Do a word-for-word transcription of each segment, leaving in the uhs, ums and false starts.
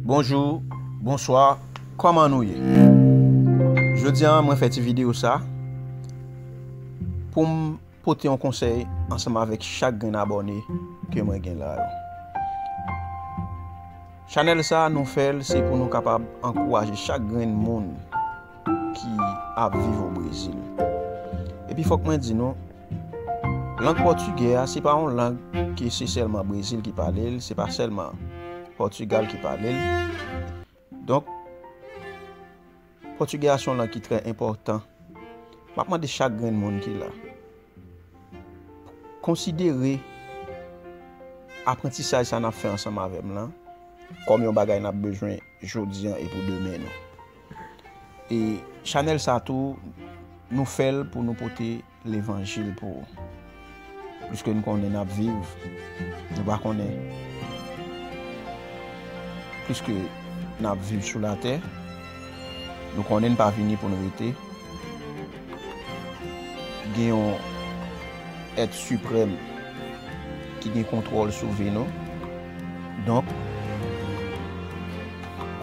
Bonjou, bonswa, kòman nou ye? Jodi a, mwen fè ti videyo sa pou m pote yon konsèy ansanm avèk chak grenn abòne ke mwen gen la yo. Chanèl sa, nou fè l, se pou nou kapab ankouraje chak grenn moun ki ap viv o Brezil. Epi fòk mwen di nou, lang pòtigè a, se pa yon lang ke se sèlman Brezil ki pale l, se pa sèlman Pòtigal ki pale l. Donk, pòtigè a se yon lang ki trè enpòtan. M ap mande chak grenn moun ki la, konsidere aprantisaj sa n ap fè ansanm avè m lan kòm yon bagay n ap bezwen jodi a e pou demen nou. E chanèl sa tou, nou fè l pou nou pote levanjil pou ou. Pliske n konnen n ap viv, nou pa konnen. Pliske n ap viv sou latè, nou konnen n pa vini pou n rete. Gen yon èt siprèm ki gen kontwòl sou vi nou. Donk,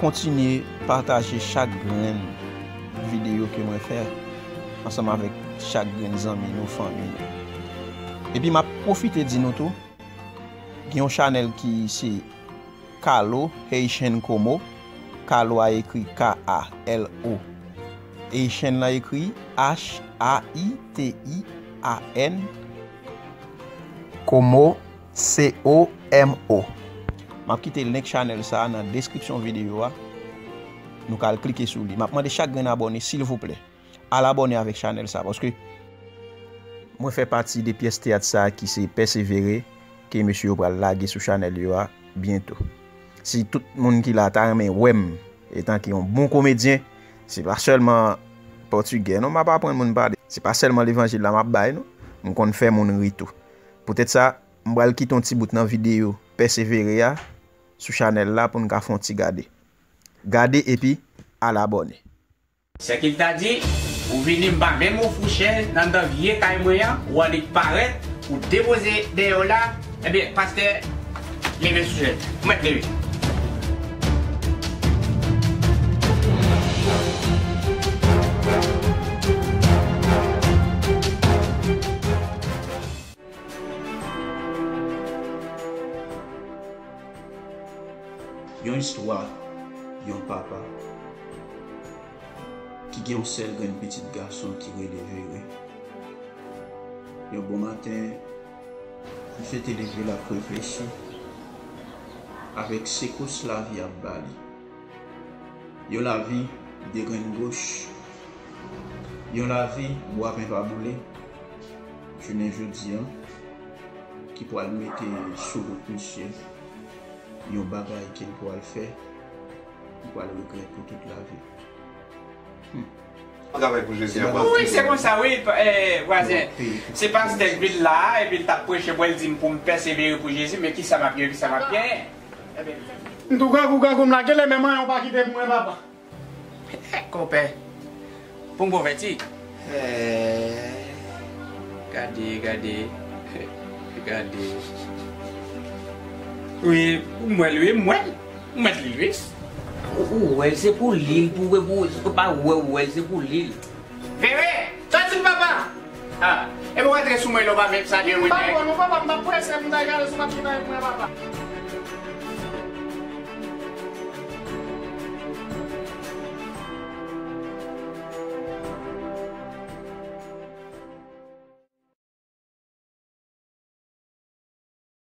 kontinye pataje chak grenn videyo ke mwen fè ansanm avèk chak grenn zanmi nou, fanmi nou. Epi m ap pwofite di nou tou, gen yon chanèl ki se Kalo Haitian Komo. Kalo a ekri K A L O. Haitian lan ekri H A I T I A N. Komo, C O M O. M ap kite link chanèl sa a nan deskripsyon videyo a. Nou ka al klike sou li. M ap mande chak grenn abòne, silvouplè, al abòne avèk chanèl sa, paske mwen fè pati de pyès teyat sa ki se Pèsevere, ke mesye yo pral lage sou chanèl yo a byento. Si tout moun ki la ta renmen wè m etanke yon bon komedyen, se pa sèlman pòtigè non m ap aprann moun pale, se pa sèlman levanjil la m ap bay non, m konn fè moun ri tou. Poutèt sa, m pral kite yon ti bout nan videyo Pèsevere a sou chanèl la pou n ka fè yon ti gade. Gade epi al abòne. Sèkilta di, ou vini m pa menm ofri w chèz nan anndan vye kay mwen an, ou annik parèt, ou depoze dèyè w la, ebyen, pastè, leve sou chèz. Ou mèt leve. Yon istwa yon papa ki gen yon sèl grenn pitit gason ki rele Vere. Yon bon maten, misye te leve, l ap reflechi avèk sekous lavi ap ba li. Yon lavi de grenn goch, yon lavi bwa pen pa boule, jounen jodi a, ki pral mete sou wout misye yon bagay ke l pral fè, li pral regrèt pou tout lavi. Hmm. Travay pou Jezi a pral wi, se konsa, wi, pa- eh, vwazen. Se pastè k vin la a, epi l t ap preche pou l di m pou m pèsevere pou Jezi, men kisa m ap gen, kisa m ap genyen? Ebyen, m tou grangou, grangou m la, genlè menm anyen w pa kite pou mwen, papa. Eh, konpè, pou m konvèti. Eh, gade, gade, gade. Wi, m wè l, wi, m wè l. M wè l, wi. Ou, ou wè l, se pou li l, pou, pou, pou pa wè ou wè l, se pou li l. Vere, sa di l, papa? Ah, epi w antre sou mwen, lè w pa menm salye mwen. M pa bon, non, papa, m t ap prese, m t al gade si w t ap vin avèk mwen, papa.